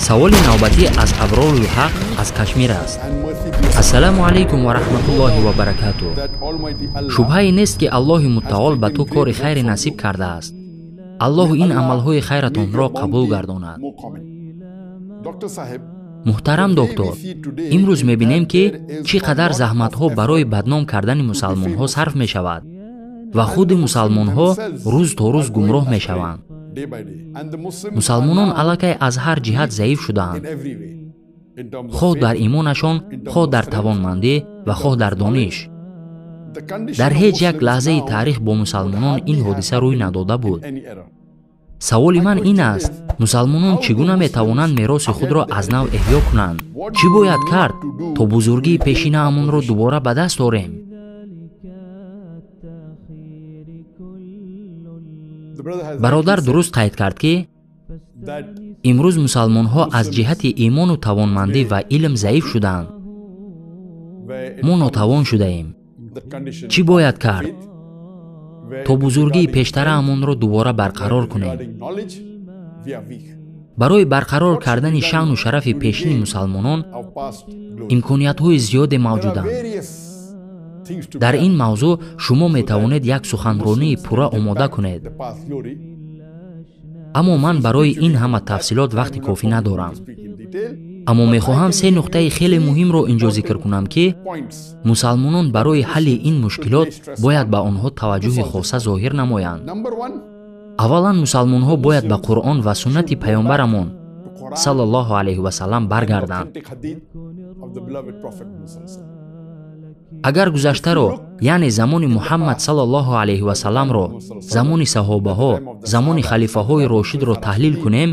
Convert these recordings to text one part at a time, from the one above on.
Саволи навбатӣ аз Аброрул Ҳақ аз Кашмир аст. Ассалому алайкум ва раҳматуллоҳи ва баракатуҳ. Шубҳае нест, ки Аллоҳи мутаол ба ту кори хайре насиб кардааст. Аллоҳ ин амалҳои хайратонро қабул гардонад. Муҳтарам доктор, имрӯз мебинем, ки чӣ қадар заҳматҳо барои бадном кардани мусалмонҳо сарф мешавад ва худи мусалмонҳо рӯз то рӯз гумроҳ мешаванд. Мусалмонон аллакай аз ҳар ҷиҳат заиф шудаанд, хоҳ дар имонашон, хоҳ дар тавонмандӣ ва хоҳ дар дониш. Дар ҳеҷ як лаҳзаи таърих бо мусалмонон ин ҳодиса рӯй надода буд. Саволи ман ин аст: мусалмонон чӣ гуна метавонанд мероси худро аз нав эҳё кунанд? Чӣ бояд кард, то бузургии пешинаамонро дубора ба даст орем? Бародар дуруст қайд кард, ки имрӯз мусалмонҳо аз ҷиҳати имону тавонмандӣ ва илм заиф шудаанд. Мо нотавон шудаем. Чӣ бояд кард, то бузургии пештараамонро дубора барқарор кунем? Барои барқарор кардани шаъну шарафи пешини мусалмонон имкониятҳои зиёде мавҷуданд. Дар ин мавзӯъ шумо метавонед як суханронии пурра омода кунед, аммо ман барои ин ҳама тафсилот вақти кофӣ надорам. Аммо мехоҳам се нуқтаи хеле муҳимро ин ҷо зикр кунам, ки мусалмонон барои ҳалли ин мушкилот бояд ба онҳо таваҷҷӯҳи хоса зоҳир намоянд. Аввалан, мусалмонҳо бояд ба Қуръон ва суннати паёмбарамон саллаллоҳу алайҳи васаллам баргарданд. Агар гузаштаро, яъне замони Муҳаммад саллаллоҳу алайҳи васалламро, замони саҳобаҳо, замони халифаҳои рошидро таҳлил кунем,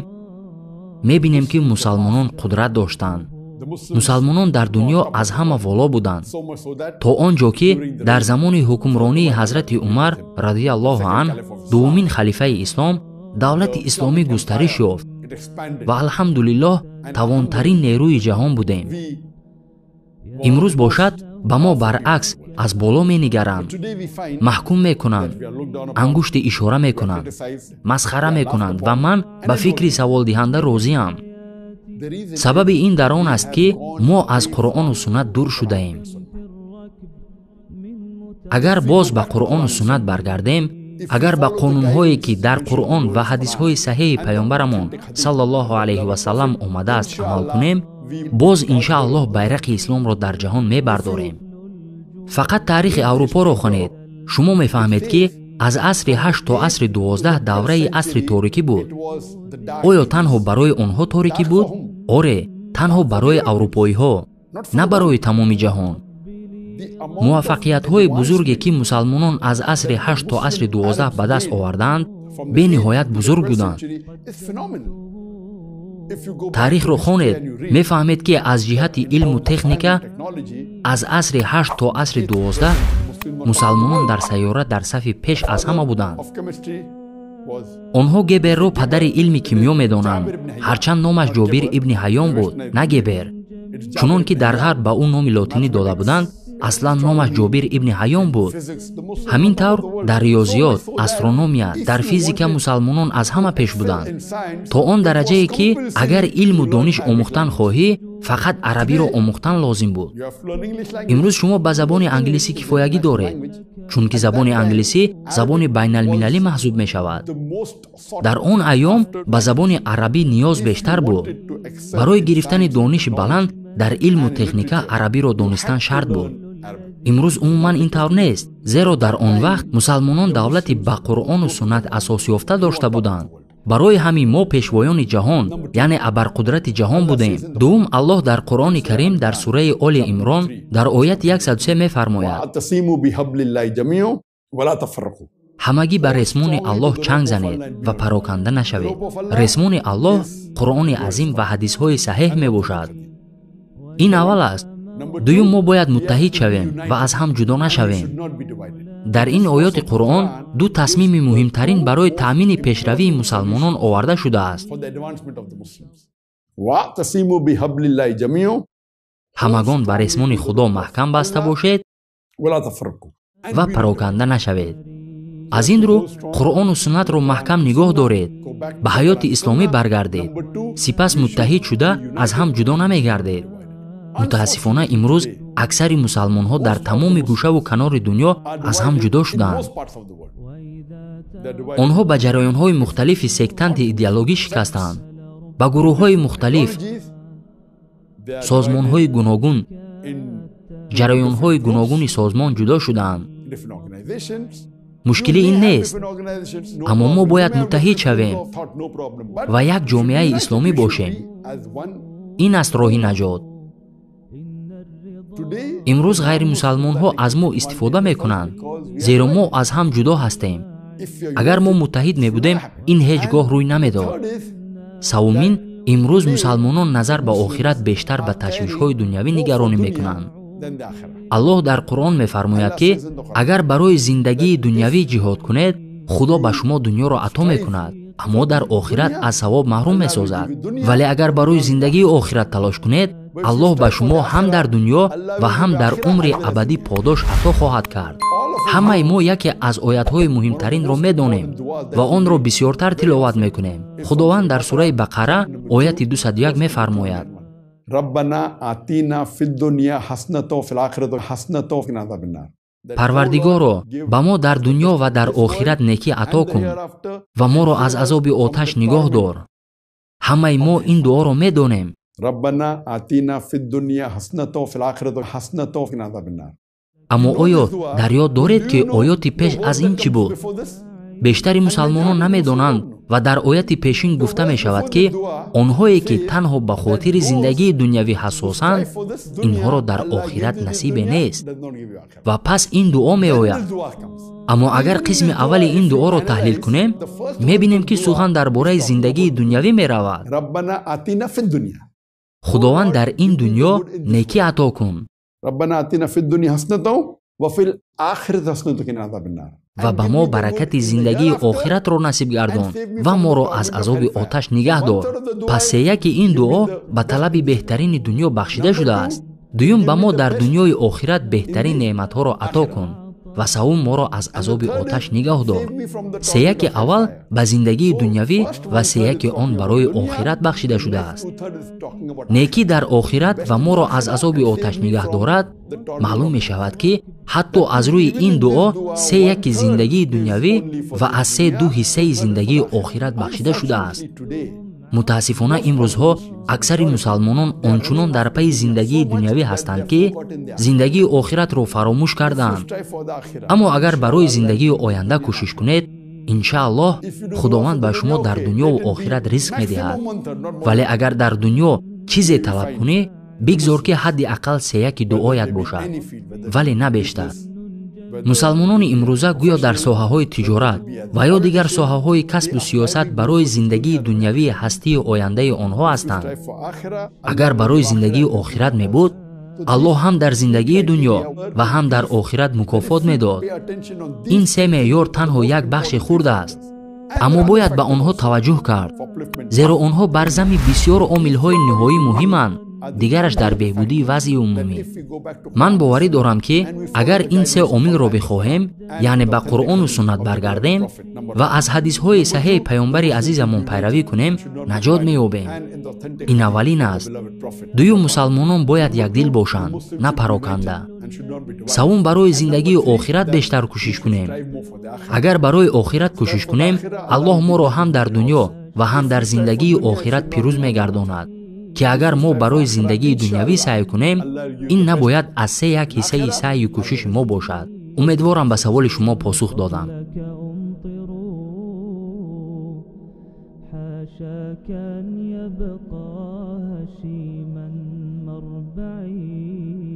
мебинем, ки мусалмонон қудрат доштанд. Мусалмонон дар дунё аз ҳама воло буданд, то он ҷо ки дар замони ҳукмронии ҳазрати Умар радиаллоҳу анҳ, дуввумин халифаи ислом, давлати исломӣ густариш ёфт ва алҳамдулиллоҳ тавонтарин нерӯи ҷаҳон будем. Имрӯз бошад, ба мо баръакс аз боло менигаранд, маҳкум мекунанд, ангушти ишора мекунанд, масхара мекунанд ва ман ба фикри саволдиҳанда розиам. Сабаби ин дар он аст, ки мо аз Қуръону суннат дур шудаем. Агар боз ба Қуръону суннат баргардем, агар ба қонунҳое, ки дар Қуръон ва ҳадисҳои саҳеҳи паёмбарамон саллаллоҳу алайҳи васаллам омадааст амал кунем, боз иншааллоҳ байрақи исломро дар ҷаҳон мебардорем. Фақат таърихи Аврупоро хонед, шумо мефаҳмед, ки аз асри 8 то асри 12 давраи асри торикӣ буд. Оё танҳо барои онҳо торикӣ буд? Оре, танҳо барои аврупоиҳо, на барои тамоми ҷаҳон. Муваффақиятҳои бузурге, ки мусалмонон аз асри 8 то асри 12 ба даст овардаанд, бениҳоят бузург буданд. Таърихро хонед, мефаҳмед, ки аз ҷиҳати илму техника аз асри 8 то асри 12 мусалмонон дар сайёра дар сафи пеш аз ҳама буданд. Онҳо Геберро падари илми кимиё медонанд, ҳарчанд номаш Ҷобир ибни Ҳайён буд, на Гебер. Чунон ки дар ғарб ба ӯ номи лотинӣ дода буданд, аслан номаш Ҷобир ибни Ҳайён буд. Ҳамин тавр дар риёзиёт, астрономия, дар физика мусалмонон аз ҳама пеш буданд, то он дараҷае, ки агар илму дониш омӯхтан хоҳӣ, фақат арабиро омӯхтан лозим буд. Имрӯз шумо ба забони англисӣ кифоягӣ доред, чунки забони англисӣ забони байналмилалӣ маҳсуб мешавад. Дар он айём ба забони арабӣ ниёз бештар буд. Барои гирифтани дониши баланд дар илму техника арабиро донистан шарт буд. Имрӯз умуман ин тавр нест, зеро дар он вақт мусалмонон давлати ба Қуръону суннат асос ёфта дошта буданд. Барои ҳамин мо пешвоёни ҷаҳон, яъне абарқудрати ҷаҳон будем. Дуввум, Аллоҳ дар Қуръони Карим дар сураи Оли Имрон дар ояти 103 мефармояд: ҳамагӣ ба ресмони Аллоҳ чанг занед ва пароканда нашавед. Ресмони Аллоҳ Қуръони азим ва ҳадисҳои саҳеҳ мебошад. Ин аввал аст. Дуюм, мо бояд муттаҳид шавем ва аз ҳам ҷудо нашавем. Дар ин оёти Қуръон ду тасмими муҳимтарин барои таъмини пешравии мусалмонон оварда шудааст. Ҳамагон ба ресмони Худо маҳкам баста бошед ва пароканда нашавед. Аз ин рӯ Қуръону суннатро маҳкам нигоҳ доред, ба ҳаёти исломӣ баргардед, сипас муттаҳид шуда аз ҳам ҷудо намегардед. Мутаассифона имрӯз аксари мусалмонҳо дар тамоми гӯшаву канори дунё аз ҳам ҷудо шудаанд. Онҳо ба ҷараёнҳои мухталифи сектанти идеологӣ шикастаанд, ба гурӯҳҳои мухталиф, созмонҳои гуногун, ҷараёнҳои гуногуни созмон ҷудо шудаанд. Мушкилӣ ин нест, аммо мо бояд муттаҳид шавем ва як ҷомеаи исломӣ бошем. Ин аст роҳи наҷот. Имрӯз ғайримусалмонҳо аз мо истифода мекунанд, зеро мо аз ҳам ҷудо ҳастем. Агар мо муттаҳид мебудем, ин ҳеҷ гоҳ рӯй намедод. Севумин, имрӯз мусалмонон назар ба охират бештар ба ташвишҳои дунявӣ нигаронӣ мекунанд. Аллоҳ дар Қуръон мефармояд, ки агар барои зиндагии дунявӣ ҷиҳод кунед, Худо ба шумо дунёро ато мекунад, аммо дар охират аз савоб маҳрум месозад. Вале агар барои зиндагии охират талош кунед, Аллоҳ ба шумо ҳам дар дунё ва ҳам дар умри абадӣ подош ато хоҳад кард. Ҳамаи мо яке аз оятҳои муҳимтаринро медонем ва онро бисёртар тиловат мекунем. Худованд дар сураи Бақара ояти 201 мефармояд: Парвардигоро, ба мо дар дунё ва дар охират некӣ ато кун ва моро аз азоби оташ нигоҳ дор. Ҳамаи мо ин дуоро медонем. Аммо оё дар ёд доред, ки оёти пеш аз ин чӣ буд? Бештари мусалмонон намедонанд ва дар ояти пешин гуфта мешавад, ки онҳое ки танҳо ба хотири зиндагии дунявӣ ҳассосанд, инҳоро дар охират насибе нест. Ва пас ин дуо меояд. Аммо агар қисми аввали ин дуоро таҳлил кунем, мебинем, ки сухан дар бораи зиндагии дунявӣ меравад. Худованд дар ин дунё некӣ ато кун ва ба мо баракати зиндагии охиратро насиб гардон ва моро аз азоби оташ нигаҳ дор. Пас сеяки ин дуо ба талаби беҳтарини дунё бахшида шудааст. Дуюм, ба мо дар дунёи охират беҳтарин неъматҳоро ато кун ва севум, моро аз азоби оташ нигаҳ дор. Сеяки аввал ба зиндагии дунявӣ ва сеяки он барои охират бахшида шудааст. Некӣ дар охират ва моро аз азоби оташ нигаҳ дорад. Маълум мешавад, ки ҳатто аз рӯи ин дуо сеяки зиндагии дунявӣ ва аз 3-2 ҳиссаи зиндагии охират бахшида шудааст. Мутаассифона имрӯзҳо аксари мусалмонон ончунон дар пайи зиндагии дунявӣ ҳастанд, ки зиндагии охиратро фаромӯш кардаанд. Аммо агар барои зиндагии оянда кӯшиш кунед, иншааллоҳ Худованд ба шумо дар дунёву охират ризқ медиҳад. Вале агар дар дунё чизе талаб кунӣ, бигзор ки ҳадди ақал сеяки дуоят бошад, вале на бештар. Мусалмонони имрӯза гӯё дар соҳаҳои тиҷорат ва ё дигар соҳаҳои касбу сиёсат барои зиндагии дунявии ҳастии ояндаи онҳо ҳастанд. Агар барои зиндагии охират мебуд, Аллоҳ ҳам дар зиндагии дунё ва ҳам дар охират мукофот медод. Ин се меъёр танҳо як бахши хурд аст, аммо бояд ба онҳо таваҷҷӯҳ кард, зеро онҳо бар зами бисёр омилҳои ниҳоӣ муҳиманд, дигараш дар беҳбудии вазъи умумӣ. Ман боварӣ дорам, ки агар ин се омилро бихоҳем, яъне ба Қуръону суннат баргардем ва аз ҳадисҳои саҳеҳи паёмбари азизамон пайравӣ кунем, наҷот меёбем. Ин аввалин аст. Дуюм, мусалмонон бояд якдил бошанд, на пароканда. Севум, барои зиндагии охират бештар кӯшиш кунем. Агар барои охират кӯшиш кунем, Аллоҳ моро ҳам дар дунё ва ҳам дар зиндагии охират пирӯз мегардонад, ки агар мо барои зиндагии дунявӣ саъй кунем, ин набояд аз 3-1 ҳиссаи саъю кӯшиши мо бошад. Умедворам ба саволи шумо посух додам. حاشاك أن يبقى هشيما مربعي.